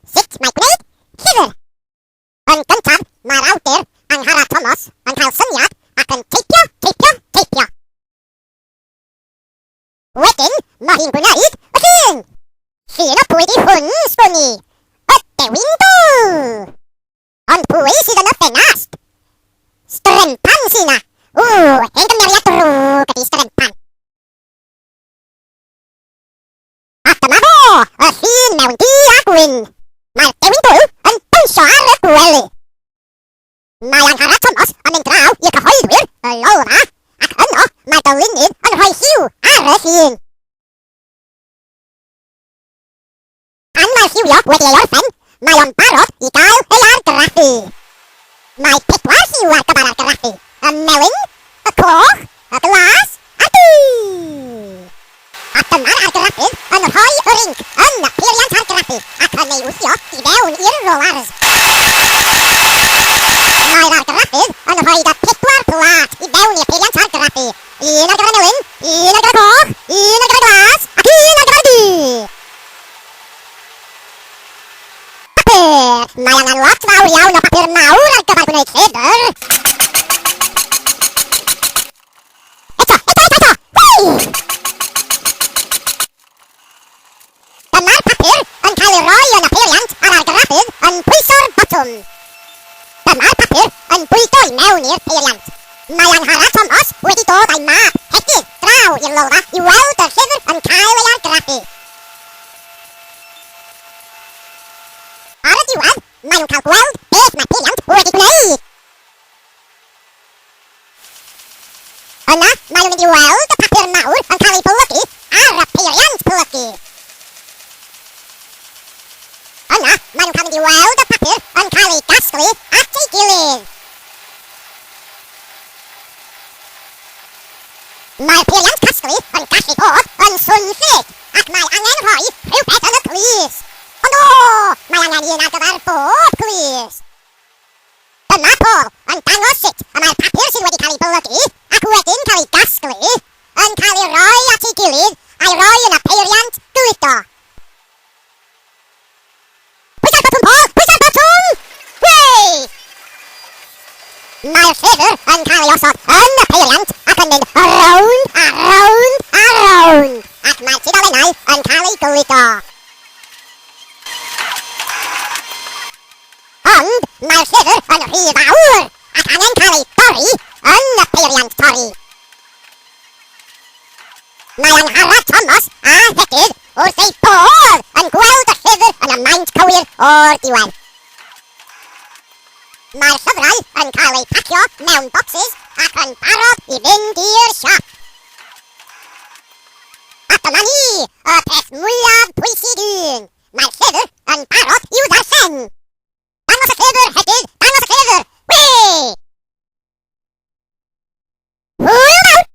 Sut mae gwneud llyfr? Yn gyntaf, mae'r awdur, Angharad Tomos, yn cael syniad ac yn teipio, teipio, teipio. Wedyn, mae hi'n gwneud y llun. Llun o pwy 'di hwn, sgwn i? Y dewin dwl! Ond pwy sydd yn y ffenast? Strempan sy 'na. Ww, hen gymeriad drwg ydi Strempan. A dyma fo, y llun mewn du a gwyn. Mae'r dewin dwl yn dawnsio ar y gwely. Mae Angharad Tomos yn mynd draw i'r cyhoeddwyr, y Lolfa, ac yno mae'r dylunydd yn rhoi lliw ar y llun. Pan mae'r lliwio wedi ei orffen, mae o'n barod i gael ei argraffu. Mae pedwar lliw ar gyfer argraffu, y melyn, y coch, y glas a'r du. A dyma'r argraffydd yn rhoi yr inc yn y peiriant argraffu ac yn ei wthio i fewn i'r rolars. Mae'r argraffydd yn rhoi y pedwar plât i fewn i'r peiriant argraffu, un ar gyfer y melyn, un ar gyfer y coch, un ar gyfer y glas ac un ar gyfer y du. Papur! Mae angen lot fawr iawn o bapur mawr ar gyfer gwneud llyfr. Eto, eto, eto, eto! Whee! Dyma'r papur yn cael ei roi yn y peiriant a'r argraffydd yn pwyso'r botwm. Dyma'r papur yn bwydo i mewn i'r peiriant. Mae Angharad Tomos wedi dod â'i mab, Hedydd, draw i'r lolfa i weld y llyfr yn cael ei argraffu. Ar y diwedd, maen nhw'n cael gweld beth mae'r peiriant wedi gwneud. Yna, maen nhw'n mynd i weld y papur mawr yn cael ei blygu ar y peiriant plygu. Yna, maen nhw'n cael mynd i weld y papur yn cael ei gasglu at ei gilydd. Mae'r peiriant casglu yn gallu bod yn swnllyd ac mae angen rhoi rhywbeth yn y clust. Ond o! Mae angen un ar gyfer bob clust. Dyma Paul yn dangos sut y mae'r papur sydd wedi cael ei blygu ac wedyn cael ei gasglu yn cael ei roi at ei gilydd a'i roi yn y peiriant gludo. Pwysa'r botwm, Paul! Pwysa'r botwm! Wei! Mae'r llyfr yn cael ei osod yn y peiriant ac yn mynd rownd a rownd a rownd, ac mae'r tudalennau yn cael eu gludo. Ond mae'r llyfr yn rhy fawr ac angen cael ei dorri yn y peiriant torri. Mae Angharad Tomos a Hedydd wrth eu bodd yn gweld y llyfr yn y maint cywir o'r diwedd. Mae'r llyfrau yn cael eu pacio mewn bocsys ac yn barod i fynd i'r siop. A dyma ni, y peth mwyaf pwysig un, mae'r llyfr yn barod i'w ddarllen! Dangos y llyfr, Hedydd, dangos y llyfr! Whee! Hwyl fawr!